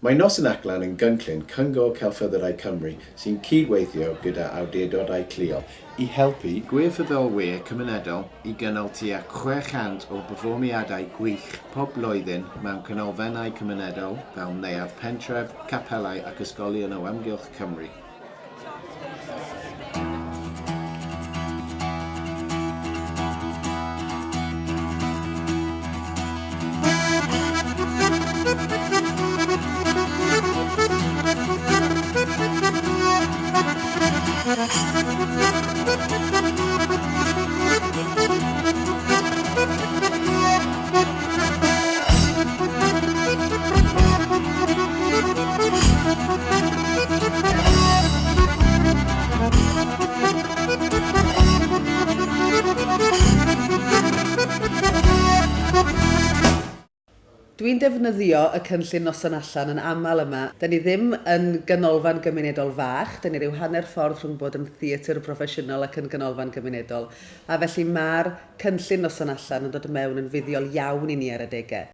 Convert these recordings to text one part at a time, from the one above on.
Mae Noson Allan yn gynllun Cyngor Celfyddydau Cymru sy'n cydweithio gyda awdurdodau lleol i helpu gwirfoddolwyr cymunedol i gynnal tua 600 o berfformiadau gwych pob blwyddyn mewn canolfannau cymunedol fel neuadd pentref, capelau ac ysgolion o amgylch Cymru. Dwi'n defnyddio y cynllun Noson Allan yn aml yma. Da ni ddim yn ganolfan gymunedol fach, da ni ryw hanner ffordd rhwng bod yn theatr broffesiynol ac yn ganolfan gymunedol, a felly mae'r cynllun Noson Allan yn dod mewn yn fuddiol iawn i ni ar adegau.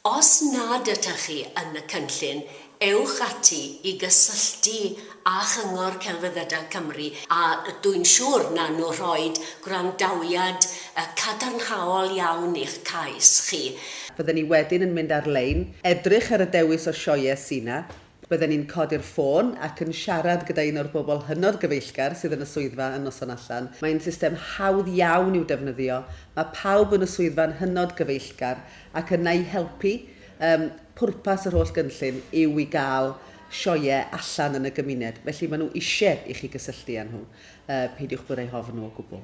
Os nad ydych chi yn y cynllun, ewch ati i gysylltu â Chyngor Celfyddydau Cymru a dw i'n siŵr na nhw rhoid gwrandawiad cadarnhaol iawn i'ch cais chi. Fydden ni wedyn yn mynd ar-lein, edrych ar y dewis o sioeau sy 'na, Bydden ni'n codi'r ffôn ac yn siarad gyda un o'r bobl hynod gyfeillgar sydd yn y swyddfa y noson allan. Mae'n system hawdd iawn i'w defnyddio, mae pawb yn y swyddfa'n hynod gyfeillgar ac yna i helpu. Yym, pwrpas yr holl gynllun yw i gael sioeau allan yn y gymuned, felly maen nhw isie i chi gysylltu â nhw. Yy, peidiwch bod eu hofn nhw o gwbl.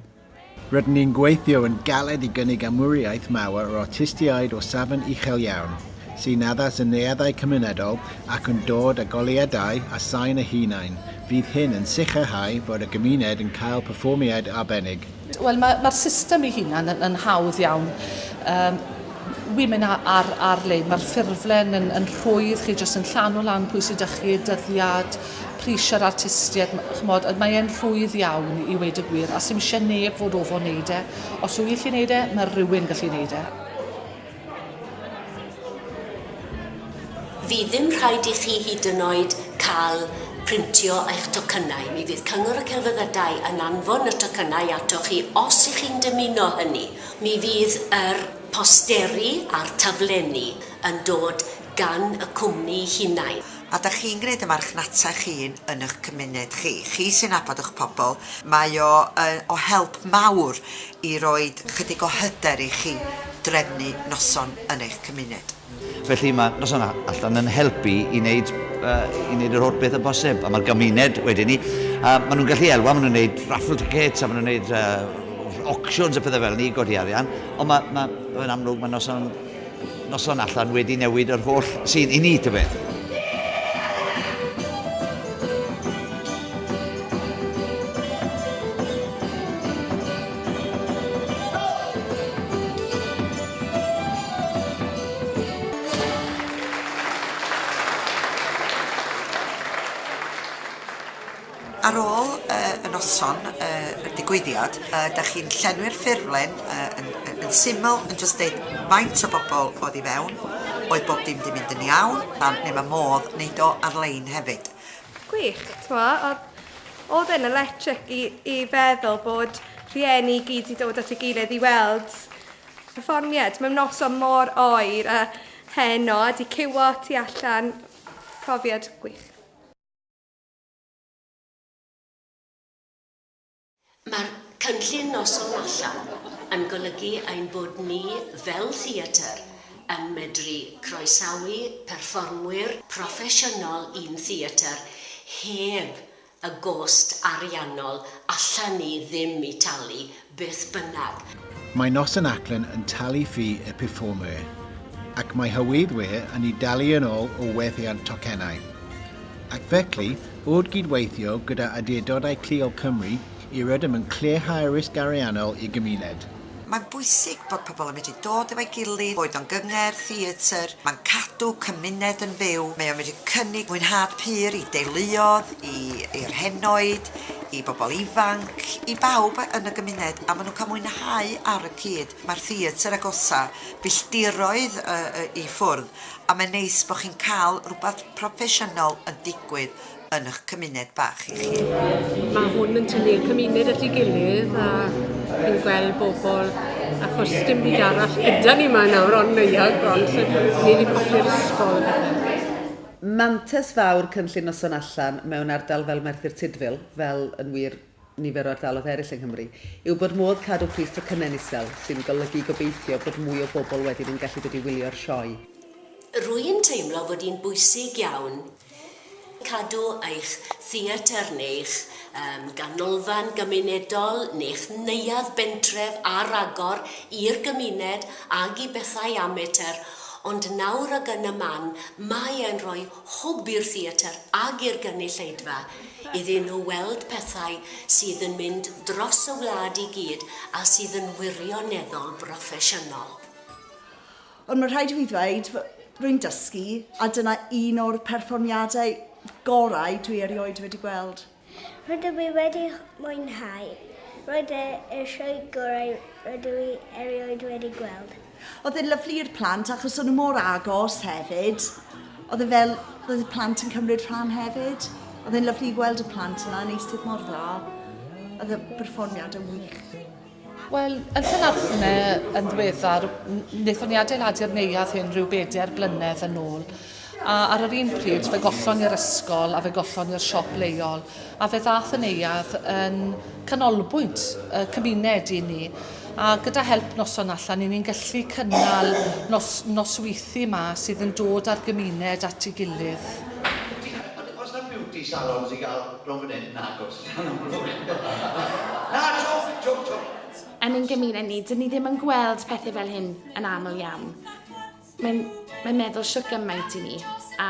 Rydyn ni'n gweithio yn galed i gynnig amrywiaeth mawr o artistiaid o safon uchel iawn, sy'n addas yn neuaddau cymunedol ac yn dod â goleuadau a sain eu hunain, fydd hyn yn sicrhau fod y gymuned yn cael perfformiad arbennig. Wel, mae'r ma system ei hunan yn, yn hawdd iawn. Um, wi'n mynd ar, ar-lein, mae'r ffurflen yn, yn rhwydd, chi jyst yn llanw lan pwy sydd â chi, dyddiad, pris yr artistiaid, ch'mod, mae e'n rhwydd iawn i weud y gwir, a sim eisiau neb fod ofo wneud e. Os wy'n gallu wneud e, mae rhywun gallu wneud e. Fydd ddim rhaid i chi hyd yn oed cael printio eich tocynnau. Mi fydd Cyngor y Celfyddydau yn anfon y tocynnau atoch chi os y'ch chi'n dymuno hynny. Mi fydd yr posteri a'r taflenni yn dod gan y cwmni hunain. A dach chi'n gwneud y marchnata eich hun yn eich cymuned chi. Chi sy'n nabod eich pobl. Mae o o help mawr i roid chydig o hyder i chi drefnu noson yn eich cymuned. Felly mae Noson Allan yn helpu i wneud, uh, i wneud yr holl beth yn bosib. A mae'r gymuned wedyn ni, uh, maen nhw'n gallu elwa, maen nhw'n gwneud raffle tickets a maen nhw'n gwneud uh, auctions a pethau fel ni i godi arian. Ond mae, ma, yn amlwg mae noson, noson allan wedi newid yr holl sy'n i ni, ta beth. Ar ôl y noson, y digwyddiad, dach chi'n llenwi'r ffurflen yn yn syml, yn jyst deud faint o bobl oedd i fewn, oedd bob dim 'di mynd yn iawn, a neu mae modd wneud o ar-lein hefyd. Gwych, t'mo', o'dd o'dd e'n electric i i feddwl bod rhieni i gyd 'di dod at ei gilydd i weld perfformiad mewn noson mor oer a heno a 'di ciwo tu allan, profiad gwych. Mae'r cynllun Noson Allan yn golygu ein bod ni fel theatr yn medru croesawu perfformwyr proffesiynol i'n theatr heb y gost ariannol allan ni ddim i talu beth bynnag. Mae Noson Allan yn talu ffi y perfformwyr, ac mae hyrwyddwyr yn ei dalu yn ôl o werthiant tocynnau. Ac felly, wrth gydweithio gyda Awdurdodau Lleol Cymru i rydym yn clirhau'r risg ariannol i'r gymuned. Mae'n bwysig bod pobl yn medru dod efo'i gilydd, boed o'n gyngerdd, theatr, mae'n cadw cymuned yn fyw, mae o'n medru cynnig mwynhad pur i deuluodd, i i'r henoed, i bobl ifanc, i bawb yn y gymuned, a maen nhw'n cael mwynhau ar y cyd. Mae'r theatr agosa filltiroedd i ffwrdd, a mae'n neis bod chi'n cael rhywbeth proffesiynol yn digwydd yn eich cymuned bach eich hun. Mae hwn yn tynnu'r cymuned at ei gilydd a chi'n gweld bobl achos dim byd arall gyda ni yma nawr ond neuadd bron so ni wedi colli'r ysgol a pethau. Mantais fawr cynllun Noson Allan mewn ardal fel Merthyr Tudful, fel yn wir nifer o ardaloedd eraill yng Nghymru, yw bod modd cadw pris tocynnau'n isel, sy'n golygu gobeithio bod mwy o bobl wedyn yn gallu dod i wylio'r sioe. Rwy'n teimlo fod hi'n bwysig iawn cadw eich theatr neu'ch um, ganolfan gymunedol neu'ch neuadd bentref ar agor i'r gymuned ag i bethau amatur, ond nawr ag yn y man, mae e'n rhoi hwb i'r theatr ag i'r gynulleidfa iddyn nhw weld pethau sydd yn mynd dros y wlad i gyd a sydd yn wirioneddol broffesiynol. Ond mae'n rhaid i fi ddweud, rwy'n dysgu, a dyna un o'r perfformiadau gorau dwi erioed wedi gweld. Rydw i wedi mwynhau. Roedd e y sioe gorau rydw i erioed wedi gweld. Oedd e'n lyfli i'r plant achos o'n nhw mor agos hefyd. Oedd e fel, roedd y plant yn cymryd rhan hefyd. Oedd e'n lyfli i gweld y plant yna yn eistedd mor dda. Oedd y perfformiad yn wych. Wel, yn Llanarthne yn ddiweddar, wnaethon ni adeiladu'r neuadd hyn rhyw bedair blynedd yn ôl. A ar yr un pryd, fe gollon ni'r ysgol a fe gollon ni'r siop leol. A fe ddath y neuadd yn canolbwynt y cymuned i ni. A gyda help noson allan, i ni'n gallu cynnal nos, nosweithi yma sydd yn dod â'r gymuned at ei gilydd. Oes 'na beauty salons i gael rownd fan hyn? Nag oes. Yn amlwg. Na, joke, joke, joke. Yn ein gymuned ni, dyn ni ddim yn gweld pethau fel hyn yn aml iawn. Mae'n mae meddwl shwt gymaint i ni, a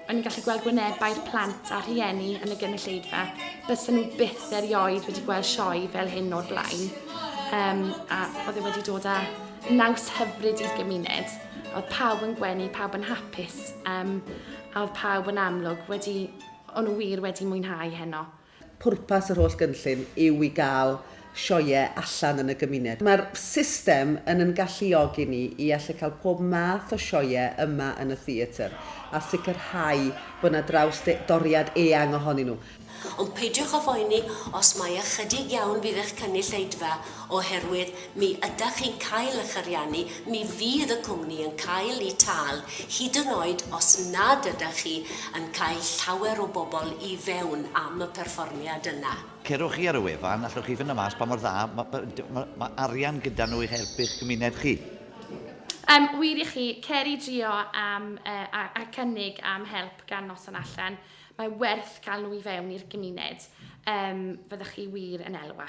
o'n i'n gallu gweld gwynebau'r plant a'r rhieni yn y gynulleidfa. Bysen nhw byth erioed wedi gweld sioe fel hyn o'r blaen. Um, a oedd e wedi dod â naws hyfryd i'r gymuned. Oedd pawb yn gwenu, pawb yn hapus, um, a oedd pawb yn amlwg wedi O'n nhw wir wedi mwynhau heno. Pwrpas yr holl gynllun yw i gael sioeau allan yn y gymuned. Mae'r system yn yn galluogi ni i allu cael pob math o sioeau yma yn y theatr a sicrhau bod 'na draws doriad eang ohonyn nhw. Ond peidiwch â phoeni os mai ychydig iawn fydd eich cynulleidfa oherwydd mi ydach chi'n cael eich ariannu, mi fydd y cwmni yn cael eu tâl hyd yn oed os nad ydach chi yn cael llawer o bobl i fewn am y perfformiad yna. Cerwch chi ar y wefan, allwch chi ffindo mas pa mor dda mae ma, ma arian gyda nhw i'ch helpu'ch cymuned chi. Um, wir i chi, cer i drio am, uh, a, a cynnig am help gan Noson Allan. Mae werth cael nhw i fewn i'r gymuned. Um, fyddwch chi wir yn elwa.